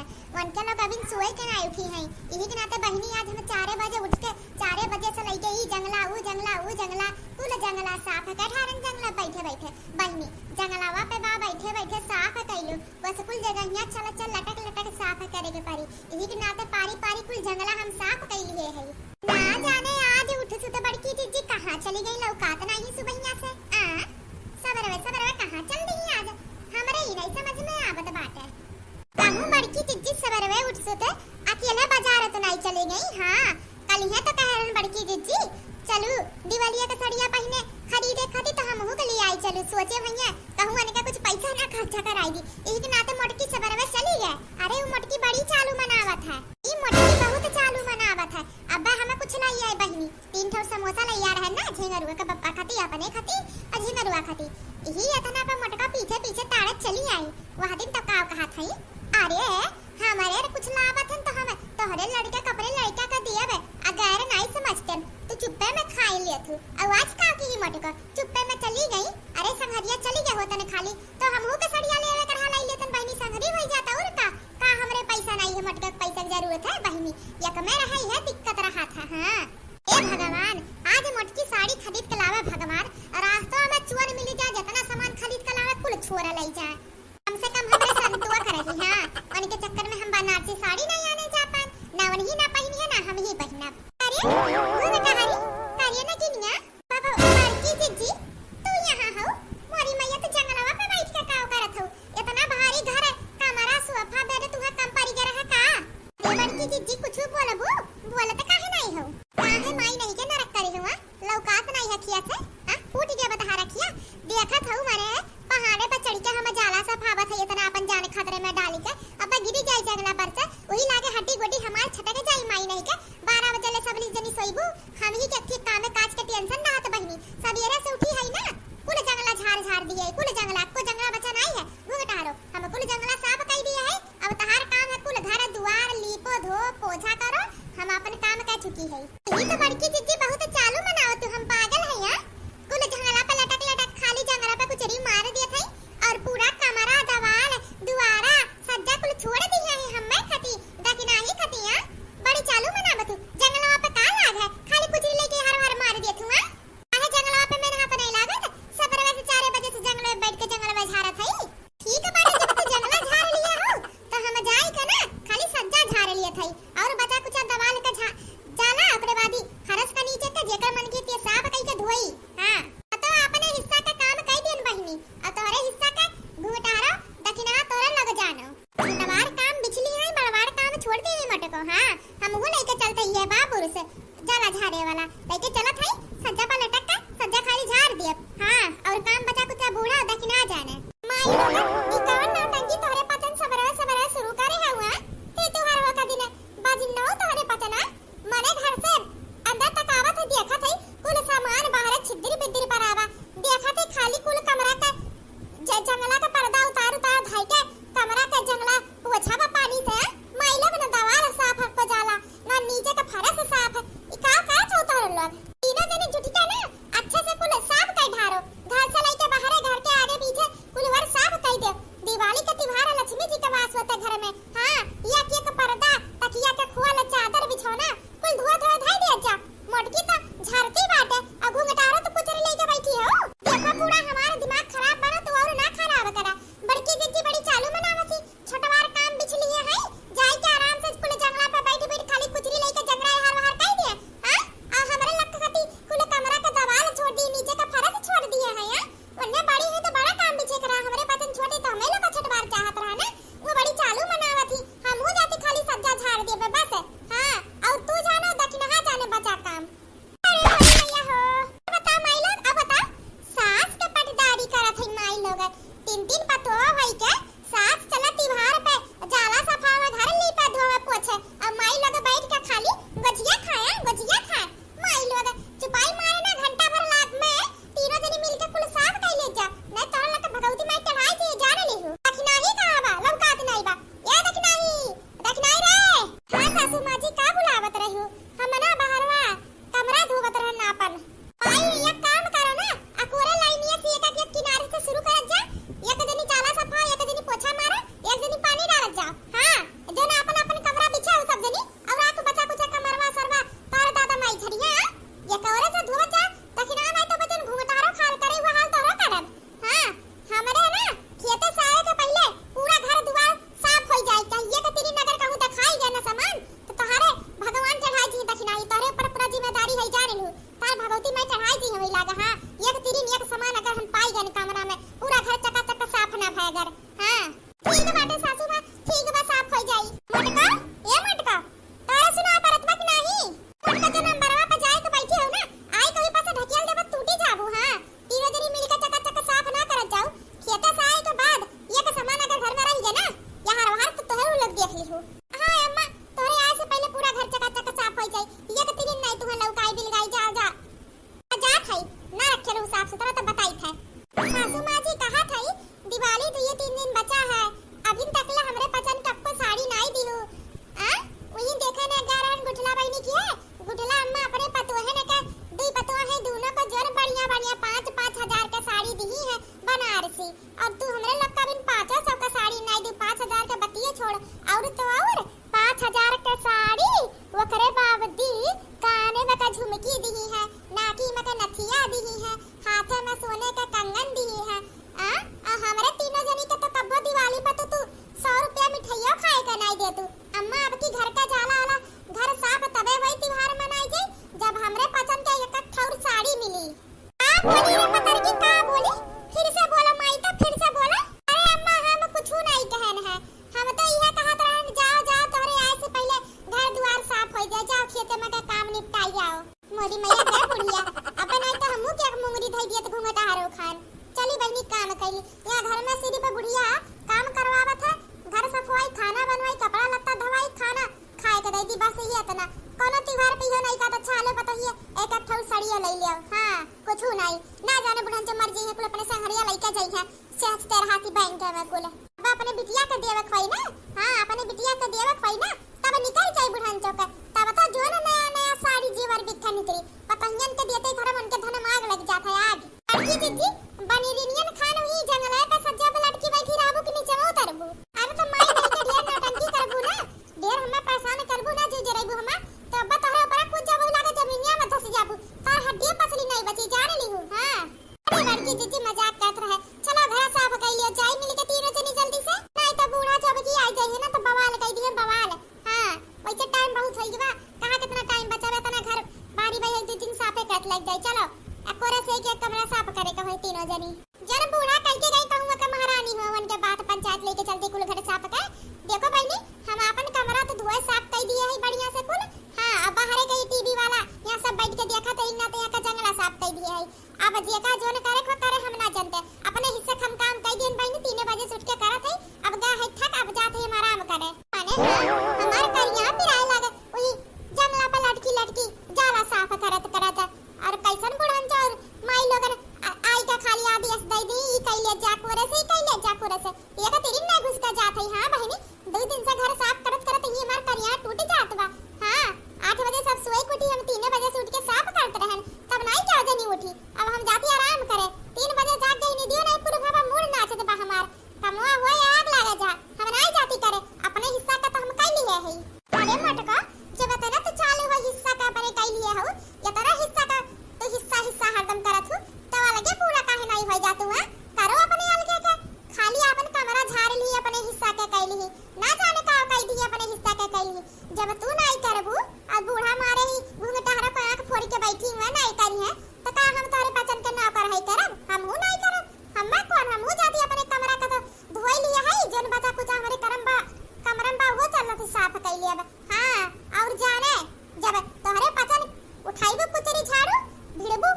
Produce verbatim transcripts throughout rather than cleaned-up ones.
उनके लोग अभी सोए के ना उठी हैं। यही के नाते बहिनी आज हम चारे बजे उठ के, चारे बजे से लइके ई जंगला, ऊ जंगला, ऊ जंगला, कुल जंगला साफ है। अठारह जंगला बैठे बैठे बहिनी जंगलावा पे बा बैठे बैठे साफ है कैलू। बस कुल जगहिया चल चल लटक लटक साफ करे के पड़ी। यही के नाते पारी पारी कुल जंगला हम साफ कैलिए है। ना जाने आज उठ सुत बड़की जिज्जी कहाँ चली गई, लौकात नहीं सुबहिया से। आ, सबरवे, सबरवे कहाँ चल दिही आज? हमरे ही नहीं समझ में आवत बाटे। कहूँ बड़की जिज्जी सबरवे उठ सुत अकेले बाजार तो नहीं चली गई। हाँ, कल ही तो कह रहन बड़की जिज्जी, "चलू दिवालिया के सड़िया पहिने खरीदे खातिर तो हमहू के लिए आई चलू।" सोचे भैया कहूँ अनका कुछ पैसा ना खर्चा कराई दी। यही के नाते मोटकी सबरवे चली गए। अरे वो मोटकी बड़ी चालू मनावत है, ई मोटकी बहुत चालू मनावत है। अब्बा हमें कुछ नहीं है बहिनी, तीन ठो समोसा लइया रहन ना, झिंगरुआ के पप्पा खाती, अपने खाती और झिंगरुआ खाती। यही इतना पे मोटका पीछे पीछे ताड़त चली आई। वह दिन तो काव कहा थई, "अरे, हमारे कुछ लावत हन तो हम तोहरे लड़का के अपने लड़का के दिए बे, अगर नहीं समझते तो चुप्पे में खाई लेत हूँ।" और आज का की मोटका चुप्पे में चली गई। अरे संघरिया चली गए होतन खाली तो हमहू के सड़िया लेवे कढ़ा लाई लेतन बहिनी, संघरी होई जाता और का। का हमरे पैसा नहीं है, मोटका के पैसा के जरूरत है बहिनी, एक में रहे है दिक्कत रहा था। हाँ। ए भगवान, आज मोटकी साड़ी खरीद के लावे भगवान, रास्ता में चोर मिली जाए, जितना सामान खरीद के लावे कुल छोरा लई जाए। कम से कम हमरे संतुआ करे ही, हाँ, उनके चक्कर में हम बनारसी साड़ी नहीं आने जा पाए, ना उनही ना पहिनी है, ना हम ही पहिनब। अरे, घूंघटा हरी, करिए ना किनिया। बाबा, बड़की जिज्जी, तू यहाँ हो? मोरी मैया तो जंगलवा पे बैठ के काव करत हो? इतना भारी घर, कमरा, सोफा, बेड तुहे कम पड़ी गया रहा का? अरे बड़की जिज्जी, कुछ बोलबू? बोलत काहे नहीं हो? काहे माई नहीं के नरक करे हुआ? लौकात नहीं है खिया से? आ, फूट गया बतहारा खिया। देखत हऊ मारे पहाड़े पर चढ़ के हम जाला सफावत है, इतना अपन जान खतरे में डाल के। अब गिरी जाई जंगला पर से, वही लागे हड्डी गोडी हमार छटक जाई माई नहीं के। बारह बजे ले सब जनी सोईबू, हम ही के अथी काम काज के टेंशन ना हाथ बहिनी। सवेरे से उठी है ना, कुल जंगला झाड़ झाड़ दिए, कुल जंगला, को जंगला बचा नहीं है। घूंघटारो, हम कुल जंगला साफ कर दिए है। अब तहार काम है कुल घर दुआर लीपो धो पोछा करो, हम अपन काम कर चुकी है। ये तो बड़की जिज्जी बहुत चालू मनावत हो, हम पागल है यहाँ। कुल जंगला पे लटक लटक खाली जंगला पे कुचरी मार दिए थे और पूरा कमरा दवाल दुआरा सज्जा कुल छोड़ दिए है हम्मे खती, दकिनाही खती, हाँ? बड़ी चालू मनावत हो, जंगलवा पे का लाग है, खाली कुचरी लेके हर हर मार दिए तू, हाँ? काहे जंगलवा पे मेरे हाथ नहीं लागत, सबरवे से चारे बजे से जंगल में बैठ के जंगलवा झारत है। ठीक बाटे, जब तू जंगला झार लिया हो, तो हम जाई के ना खाली सज्जा झार लिया था और बचा कुचा दवाल के झा-, जाला, ओकरे बाद ही फरस के नीचे के जेकर मन की ते साफ कई के धोई। हाँ, तो अपने हिस्सा का काम कई देन बहिनी, और तोहरे हिस्सा का घूंघटारो दखिना तोहरे लग जानो। जितवार काम बिछली है, बड़वार काम छोड़ दे मटको। हाँ, हम वो लेके चलते ही है बाबुर से। जाला झारे वाला लइके चलत हई, सज्जा पर लटक के सज्जा खाली झार दियब। हाँ, और काम बचा कुछ बूढ़ा दखिना जाने। माई लोगन, ई कवन नौटंकी तोहरे पचन सबरवे सबरवे शुरू करे है हुआ? ते त्योहार का दिन बाजिन नौ तोहरे पचना, मने घर से अंदर तक आवत है, देखत है कुल सामान बाहर छिद्दिर बिद्दिर पर आवा, देखत है खाली कुल कमरा का ज-, जंगला का पर्दा उतार उतार धाई के कमरा का जंगला पोछा बा पानी से। माई लोग न दवार साफ हको जाला, ना नीचे का फरस साफ है। ई का करत हो तोहरे लोग? तीनों जने जुट के ना अच्छे से कुल साफ कर ढारो। घर से लेके बाहरे, घर के आगे पीछे कुल वर साफ कर दे। दिवाली के त्योहार है, लक्ष्मी जी के वास होते घर में। हाँ, एक एक पर्दा, तकिया के खोल, चादर, बिछौना कुल धुआ धुआ धाई दिया जा। मोटकी तो झरती बाटे और घूंघटारो तो पुचरी लेके बैठी हो। देखो पूरा हमारा दिमाग खराब बना, तू और ना खराब करा। बड़ी भगवती माई चढ़ाई दी हमें लागा, हाँ। एक तिरिन एक समान अगर हम पाई गन कमरा में, पूरा घर चकाचक साफ ना भय अगर, हाँ। ठीक बाटे सासू माँ, ठीक बा, साफ हो जाई। मोटका, ए मोटका, तोरा सुना परत बा कि नाही? मोटका, जो नंबरवा पे जाए के बैठी हो ना, आई कहीं पासे ढकेल देबा, टूटी जाबू, हाँ। तीनों जनी मिलके चकाचक साफ ना करत जाऊ, खेते से आए के बाद एक समान अगर घर में रह गए ना, यहाँ रवार तो तोहर लोग देख ली हो। हाँ अम्मा, तोहरे आए से पहले पूरा घर चकाचक साफ हो जाई। एक तिरिन नहीं तुहर लौकाई बिलगाई, जा, जा। जात हई, ना रखे रहू साफ सुथरा तो बताई थे। सासू माँ जी कहा थई, दिवाली दुइये तीन दिन बचा है, अभिन तकला हमरे पचन कक्को साड़ी नाई दिहू। आ? वहीं देखे ने ग्यारह गुठला बहिनी की है, गुठला अम्मा अपने पतोहे ने के, दुई पतोह है, दोनों को जोर बढ़िया बढ़िया पाँच पाँच हजार के साड़ी दिही है बनारसी, और तू हमरे लोग का अभिन पाँचों सौ का साड़ी नाई दी, पाँच हजार के बतिये छोड़, और तो और पाँच हजार के साड़ी, ओकरे बावदी काने में का झुमकी दिही है, नाकी में का नथिया दिही है, हाथे में सोने के कंगन दिही है। आ, आ हमरे तीनों जनी के तो कब्बो दिवाली पर तो तू सौ रुपया मिठाइयो खाए के नाई दे तू। अम्मा, अब की घर का जाला वाला घर साफ तबे होई, त्योहार मनाई जाई, जब हमरे पसंद के एक एक ठौर साड़ी मिली। का बोली रे पतरकी, का बोली? फिर से बोला माई, तो फिर से बोला। अरे अम्मा, हम कुछू नाई कहन है, हम तो इहे कहत रहन, जाओ, जाओ, तोहरे आए से पहले घर दुआर साफ हो जाए, जाओ खेते में के काम निपटाई जाओ। मोरी मैया बे बुढ़िया, अब नाई तो हमू के एक मुंगरी धई दियत घूंघटा हरो खान। चली बहिनी काम कैली, यहाँ घर में सिरी पे बुढ़िया काम करवावत है, घर सफवाई, खाना बनवाई, कपड़ा लत्ता धवाई, खाना खाए के दे दी, बस यही इतना। कोनो त्योहार पे इहो नहीं कहत, अच्छा, लो बताइए, एक एक ठो सड़िया ले लियो। हाँ, कुछू नहीं। ना जाने बुढ़न जो मर जइहे, कुल अपने संघरिया लइके जइहे, सेहत तेरहा की बैंक में कुल। अब अपने बिटिया के देवे खोई ना, हाँ, अपने बिटिया के देवे खोई ना, तब निकल जाई बुढ़न चौक, तब तो जो ना नया नया साड़ी जेवर बिखे निकली, पतहियन के देते घर में उनके धन में आग लग जात है, आग। बड़की जिज्जी, बनिरिनियन खान हुई जंगल पे सज्जा पे लटकी बैठी रहबू कि नीचे में उतरबू? अरे तो माई नहीं के ढेर नौटंकी करबू ना, ढेर हमें परेशान करबू ना, जो जरेबू हमें, तो अब्बा तोहरे ऊपर कूद जाबू, लागे जमीनिया में धस जाबू, तार हड्डी पसली नहीं बची, जान ली हूँ, हाँ। अरे बड़की जिज्जी मजाक करत रहे, चलो घर साफ कर लियो, जाई मिल के तीनों जनी जल्दी से, नहीं तो बूढ़ा चौबकी आ जाइए ना तो बवाल कर दिए बवाल। हाँ, वैसे टाइम बहुत होई बा, कहाँ कितना टाइम बचा बा, इतना घर बारी बा, एक दो दिन साफे करत लग जाई। चलो, अकोरे से एक, एक कमरा साफ करे के होई तीनों जनी। जन बूढ़ा कह के गई कहूँ का महारानी हो, उनके बात पंचायत लेके चलती कुल घर साफ कर। देखो बहनी, हम अपन कमरा तो धोए साफ कर दिए है बढ़िया से कुल। हाँ, अब बाहरे गई टीवी वाला, यहाँ सब बैठ के देखा तो इन्ना तो यहाँ का जंगला साफ कर दिए है। अब जेका जोन करे को करे, हम ना जानते। अपने हिस्से हम काम कई दिन बहनी तीने बजे से उठ के करत है। अब गा है थक, अब जात है हम आराम करे। माने हाँ, हमार करिया पिराए लगे, वही जंगला पर लटकी लटकी जाला साफ करत करत। और कैसन बुढ़न चोर माई लोगन आ-, आई का खाली आदेश दे दी, ई कैले जा कोरे से, ई कैले जा कोरे से। ये का तेरी ना घुस का जात है। हाँ बहनी, दो दिन से घर साफ करत करत ही हमार करिया टूट जात बा। हाँ, आठ बजे सब सोए के उठी, हम तीने बजे से उठ के साफ करत रहन, तब नाई क्या जनी उठी। अब हम जाती आराम करे, तीन बजे जाग गई, निदियो नहीं पूरा बाबा मूड नाचत बा हमार। कमवा होए आग लागे जा, हम नाई जाती करे, अपने हिस्सा का तो हम कई लिए है। अरे मोटका, जब इतना तो चालू हो हिस्सा का अपने कई लिए हो, इतना हिस्सा का तो हिस्सा हिस्सा हरदम करत हो, तो अलगे पूरा काहे नाई हो जातू है? करो अपने अलगे के, खाली अपन कमरा झाड़ ली, अपने हिस्सा के कई ली, ना जाने का कई दी अपने हिस्सा के कई ली। जब तू नाई करबू और बूढ़ा मारे ही घूंघटा हरा पे आँख फोड़ के बैठी हुआ नाई करी है, तो का हम तोरे पचन के नौकर है करब? हमहू नाई करब। हम्मा कौन, हमहू जाती अपने कमरा का तो धोई लिया है, जोन बचा कुचा हमरे करम बा, कमरम बा वो चलत साफ कई लेब। हाँ, और जाने जब तोहरे पचन उठाइबू कुचरी झाड़ू भिड़बू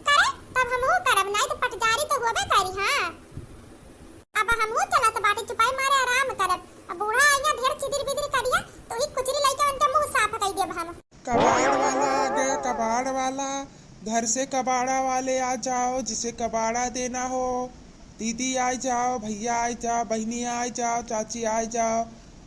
करे तब हमहू करब, नाई तो पटदारी तो होबे करी। हाँ, अब हमहू चलत बाटी, चुपाई मारे आराम करब। अब बूढ़ा आइया ढेर चिदिर बिदिर करिया तो ही कुचरी लइके उनके मुंह साफ कई देब हम। कबाड़ वाला आ गया, कबाड़ वाला। घर से कबाड़ा वाले आ जाओ, जिसे कबाड़ा देना हो। दीदी आ जाओ, भैया आ जाओ, बहिनी आ जाओ, चाची आ जाओ,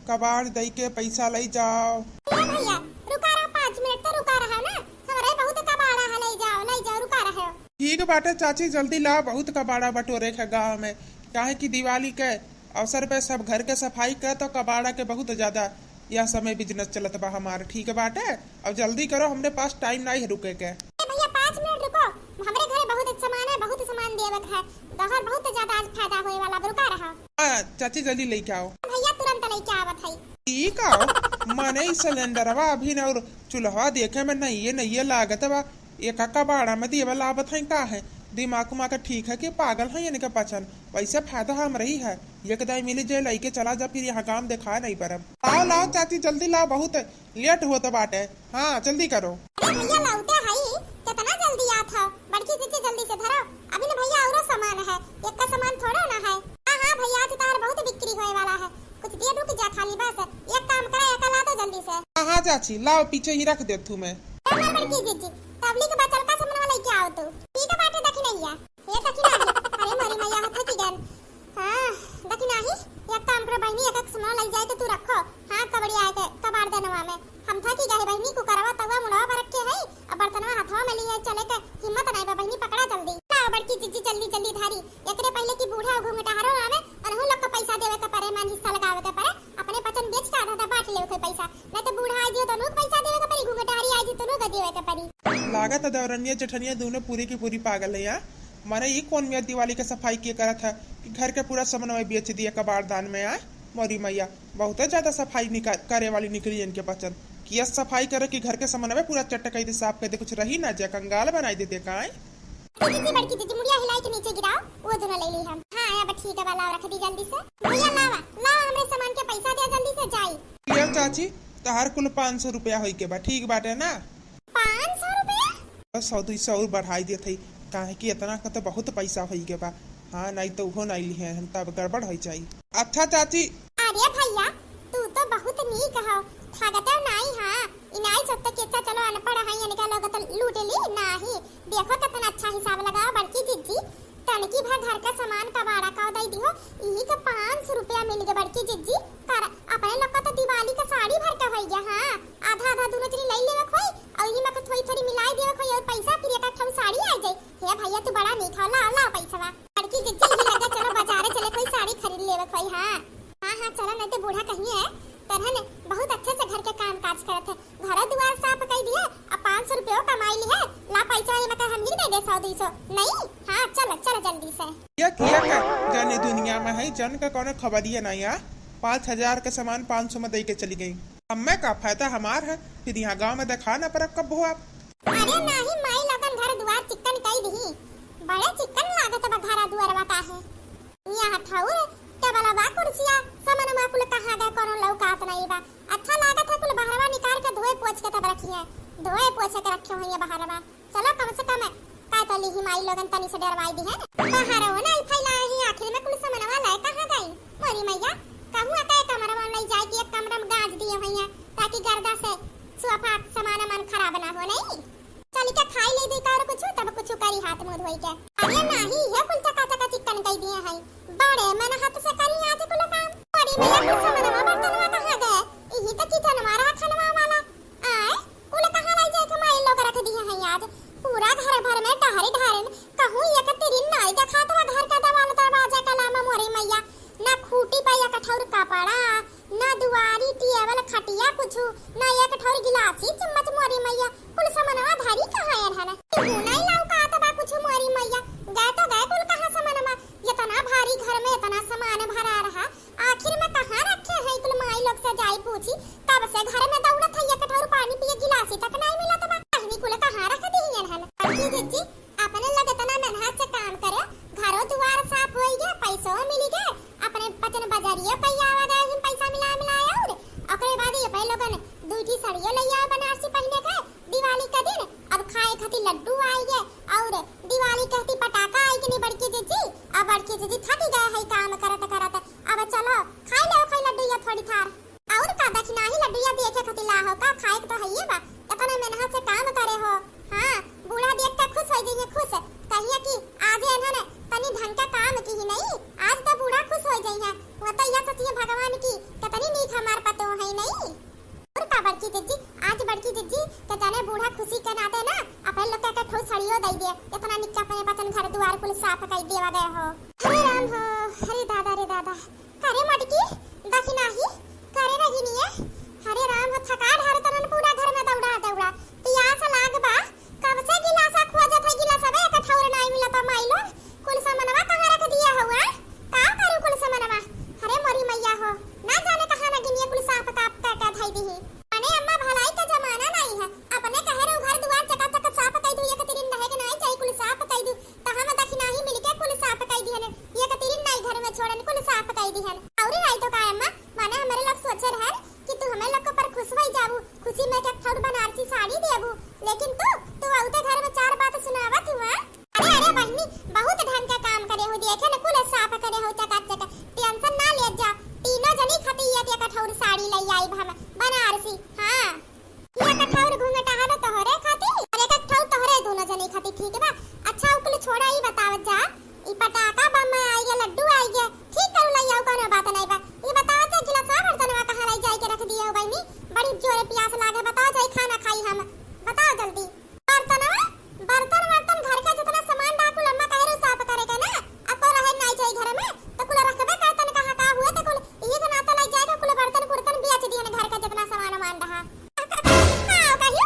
कबाड़ दई के पैसा लई जाओ। ए भैया, रुका रहा, पाँच मिनट तो रुका रहा ना, हमरे बहुत कबाड़ा है, लई जाओ, लई जाओ, रुका रहे। ठीक बाटे चाची, जल्दी ला, बहुत कबाड़ा बटोरे के गाँव में, काहे कि दिवाली के अवसर पे सब घर के सफाई के तो कबाड़ा के बहुत ज्यादा यह समय बिजनेस चलत बा हमार। ठीक बाटे, अब जल्दी करो, हमरे पास टाइम नाई है रुके के। ए भैया, पाँच मिनट रुको, हमरे घरे बहुत सामान है, बहुत सामान देवे के है, तोहर बहुत ज्यादा आज फायदा होए वाला बा, रुका रहा। हाँ चाची, जल्दी लेके आओ। भैया तुरंत लेके आवत है। ई का हो? माने ई सिलेंडरवा अभी न और चूल्हा देखे में नइये नइये लागत बा, एक कबाड़ा में देवल आवत है का है? दिमाग उमाग ठीक है कि पागल है इनके पचन? वैसे फायदा हम रही है, एक दाई मिली जे लइके चला जा, फिर यहाँ गाँव देखाए नहीं परब। लाओ, लाओ चाची, जल्दी लाओ, बहुत लेट होत बाटे। हाँ, जल्दी करो। अरे भैया, लौटे हई, कितना जल्दी आत हो। बड़की जिज्जी, जल्दी से धरो, अभी न भैया औरो सामान है, एक का सामान थोड़ो ना है। हाँ, हाँ भैया, आज तार बहुत बिक्री होए वाला है, कुछ दे दू कि जा खाली बस। एक काम करे, एक ला दो जल्दी से। हाँ, हाँ चाची, लाओ, पीछे ही रख दे तू मैं। ए हमार बड़की जिज्जी, तबली के बचल का सामान लेके आओ तू। ठीक बाटे, दखिनैया। हे दखिनाही, अरे मोरी मैया, हम थकी गन। हाँ, दखिनाही, एक काम करो बहिनी, एक एक सामान लई जाए तो तू रखो। हाँ, कबड़िया के कबाड़ देनवा में हम थकी गए बहिनी, कुकरवा तवा मुड़वा पर रखे है, अब बर्तनवा हथवा में लिए चले के हिम्मत नहीं बा बहिनी, पकड़ा जल्दी। लाओ बड़की जिज्जी, जल्दी जल्दी धारी, एकरे पहले कि बूढ़ा घूंघटाहरो आवे, अनहु लोग के पैसा देवे के परे, मन हिस्सा लगावे के परे, अपने पचन बेच के आधा आधा बांट लेवे के पैसा, नहीं तो बूढ़ा आई दियो तो उनहु के पैसा देवे के परी, घूंघटाहरी आई दियो तो उनहु के देवे के परी। लागत है देवरनिया जेठनिया दोनों पूरी की पूरी पागल है यहाँ। माने ई कौन मियाँ दिवाली के सफाई के करत है कि घर के पूरा समनवा बेच दिया कबाड़दान में, आए मोरी मैया। बहुते ज्यादा सफाई निका-, करे वाली निकली इनके पचन कि यस सफाई करे कि घर के समनवा पूरा चट्ट कई दे, साफ कई दे, कुछ रही ना जे कंगाल बनाई दे दे का, आए। दीदी, बड़की दीदी, मुड़िया हिलाई के नीचे गिराओ, वो दोनों ले ली हम। हाँ, अब ठीक है, लाओ रख दी जल्दी से। भैया लावा, लावा हमरे सामान के पैसा दे जल्दी से जाई। ये चाची, तहार कुल पाँच सौ रुपया होई के बा, ठीक बाटे ना? पाँच सौ रुपया? बस सौ दुई सौ और बढ़ाई देत हई, काहे कि इतना का तो बहुत पैसा होई के बा। हाँ, नहीं तो उहो नहीं लिहे हम, तब गड़बड़ हो जाई। अच्छा चाची। अरे भैया, तू तो बहुत नीक हो, ठगते नहीं। हाँ, इनाई सब तो कितना चलो अनपढ़ है, इनका लोग तो लूट ली नहीं। देखो कितना अच्छा हिसाब लगाओ बड़की जिज्जी, तनकी भर घर का सामान कबाड़ा का दई दिहो, इही के पाँच सौ रुपया मिल गए बड़की जिज्जी। कर अपने लोग का तो दिवाली का साड़ी भर के होई गया। हाँ, आधा आधा दोनों जनी ले लेवे खोई और इही में के थोड़ी थोड़ी मिलाई देवे खोई और पैसा फिर एक ठम साड़ी आ जाई। हे भैया, तू बड़ा नीक हो, लाओ, लाओ पैसवा। बड़की जिज्जी, यही लगे, चलो बाजारे चले, कोई साड़ी खरीद लेवे कोई। हाँ, हाँ, हाँ, चलो, नहीं तो बूढ़ा कहिए है, तरहन बहुत अच्छे से घर के काम काज करत है, घर दुआर साफ कर दिए, अब पाँच सौ रुपयो कमाई ली है, ला पैसा वाली मका हम ही दे दे सौ दुई सौ, नहीं? हाँ, चलो, चलो जल्दी से। ये किया का जाने दुनिया में है, जन का कौनो खबरिया नहीं है, पाँच हजार का सामान पाँच सौ में दे के चली गई। हमें का फायदा हमार है, फिर यहाँ गाँव में देखा ना परब कब हो आप। अरे नाही माई लोगन घर दुआर चिक्कन कई दिही, बड़े चिक्कन लागत बा घरा दुआरवा काहे। यहाँ ठौर टेबलवा कुर्सिया समनवा कुल कहाँ गए कोनो लौकात नहीं बा। अच्छा लागत है कुल बहरवा निकाल के धोए पोछ के तब रखी है, धोए पोछे के रखे हुई है बहरवा। चलो कम से कम का तो लिही माई लोगन तनी से डरवाई दिहे। बहरवा नहीं फैला ही आखिर में कुल समनवा लाए कहाँ गई? मोरी मैया, कहूँ का एक कमरा में ले जाए कि एक कमरा में गाज दिए हुई है ताकि गर्दा से सोफा सामान मन खराब ना हो नहीं। चल के खाई ले दे का और कुछ तब कुछ करी हाथ मुंह धोई के। अरे नाही, ये कुल चका चका चिकन कई दिए हैं। बड़े मन हाथ से करी आज कुल काम। बड़ी मैया कुल समनवा बर्तनवा कहाँ गए? इही तो किचनवा रहा खनवा वाला। आए, कुल कहाँ लाई जाए के माई लोग रख दिए हैं आज। पूरा घर भर में डहरी ढारन कहूँ एक तिरिन नाई देखात बा घर का दवाल दरवाजा कला में मोरी मैया। ना खूटी पे एक ठौर कपड़ा, ना दुआरी, टेबल, खटिया कुछु, ना एक ठौर गिलासी, चम्मच मोरी मैया, कुल समनवा धरी कहाँ एन हन? केहू नहीं लौकात बा कुछु मोरी मैया, गए तो गए कुल कहाँ समनवा? इतना भारी घर में इतना सामान भरा रहा, आखिर में कहाँ रखे हैं कुल? माई लोग से जाई पूछी, कब से घर में दौड़त है, एक ठौर पानी पिए गिलासी तक नहीं मिलत बा। कहनी कुल कहाँ रख दिहियन हन? बड़की जिज्जी, अपने लगे तना मेहनत से काम करे, घरो दुआर साफ होई गए, पैसो मिली गए, अपने पचन बाजारियो कई आवा गए, हम पैसा मिला मिला और ओकरे बाद ये अपने लोगन दुई ठी साड़ियो ले आवे बनारसी पहने के दिवाली के दिन। अब खाए खातिर लड्डू आई गए और दिवाली कहती पटाखा आई कि नहीं बड़की जिज्जी? अब बड़की जिज्जी थकी गए है काम करत करत, अब चलो खाई ले खाई लड्डू या थोड़ी थार। और का दखिनाही लड्डुया देखे खातिर ला हो का, खाए के तो हइये बा, इतना मेहनत से काम करे हो। हाँ, बूढ़ा देख के खुश हो जइहे, खुश। कहिए कि आज एन्हन तनी ढंग का काम की ही नहीं, आज तो बूढ़ा खुश हो जइहे। वो तो यह सोचिए भगवान की कितनी नीक हमार पतो है नहीं। और का बड़की जिज्जी, आज बड़की जिज्जी के जाने बूढ़ा खुशी के नाते ना अपने लोग के एक ठो सड़ियो दे दे, इतना निक अपने बचन घर दुआर कुल साफ कर देवा गए हो। हरे राम हो, हरे दादा रे दादा। करे मटकी, दखिनाही, करे रहिनिए। हरे राम, हो थका ढार तनन पूरा घर में दौड़ा दौड़ा। पियास लाग बा, कब से गिलासा खोजत है, गिलासवे एक ठौर नाई मिलत बा। माई लोग, कुल सामानवा कहाँ रख दिया हुआ? का करू कुल सामानवा? हरे मोरी मैया हो, ना जाने कहाँ नगिनिया कुल सांप काप काटा धई दिही। अने अम्मा, भलाई का जमाना नाई है, अपने कहे रहू घर दुआर चकाचक साफ कई दू, ठीक बा। अच्छा, उ कुल छोड़ा, ई बतावत जा, ई पटाखा बम आई गया, लड्डू आई गया, ठीक करू लई आओ, कोनो बात नहीं बा। ई बतावत जा, गिलासवा बर्तनवा कहाँ लाई जाए के रख दिए हो बहिनी? बड़ी जोरे प्यास लागे, बताओ जाई खाना खाई हम, बताओ जल्दी। बर्तनवा, बर्तन वर्तन घर के जितना सामान बा कुल अम्मा कहे रहे साफ करे के ना, अब तो रहे नहीं जाई घर में, तो कुल रखबे करतन कहाँ का हुए, तो कुल इही के नाते लाई जाए के कुल बर्तन कुर्तन बेच दिहन, घर के जितना सामान वामान रहा। हाँ, कहियो,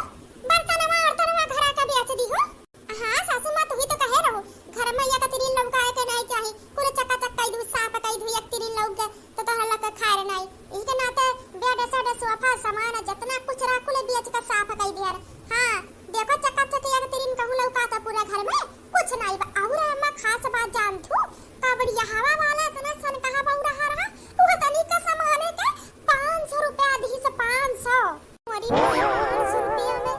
बर्तनवा वर्तनवा घरा के बेच दी हो। हाँ सासू माँ, तू ही तो कहे रहो, घर में एक तिरिन लौकाए के नहीं चाही, पूरे चकाचक कई दू, साफ कई दू, एक तिरिन लौक गए तो तोहर लोग के खाए नहीं। इही के नाते बेड सेड सोफा सामान जितना कुछ रहा कुल बेच के साफ कई दिहर। हाँ, देखो चकाचक एक तिरिन कहूँ लौका तो पूरा घर में कुछ नहीं बा। और अम्मा खास बात जान थू, कावड़िया हवा वाला इतना सन कहाँ बहु रहा रहा, वो तनी का सामान के पाँच सौ रुपया दी से पाँच सौ। अरे पाँच सौ रुपया में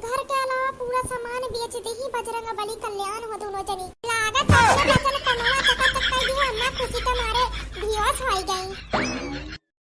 घर के अलावा पूरा सामान बेच देही, बजरंग बली कल्याण हो दोनों जनी। लागत बा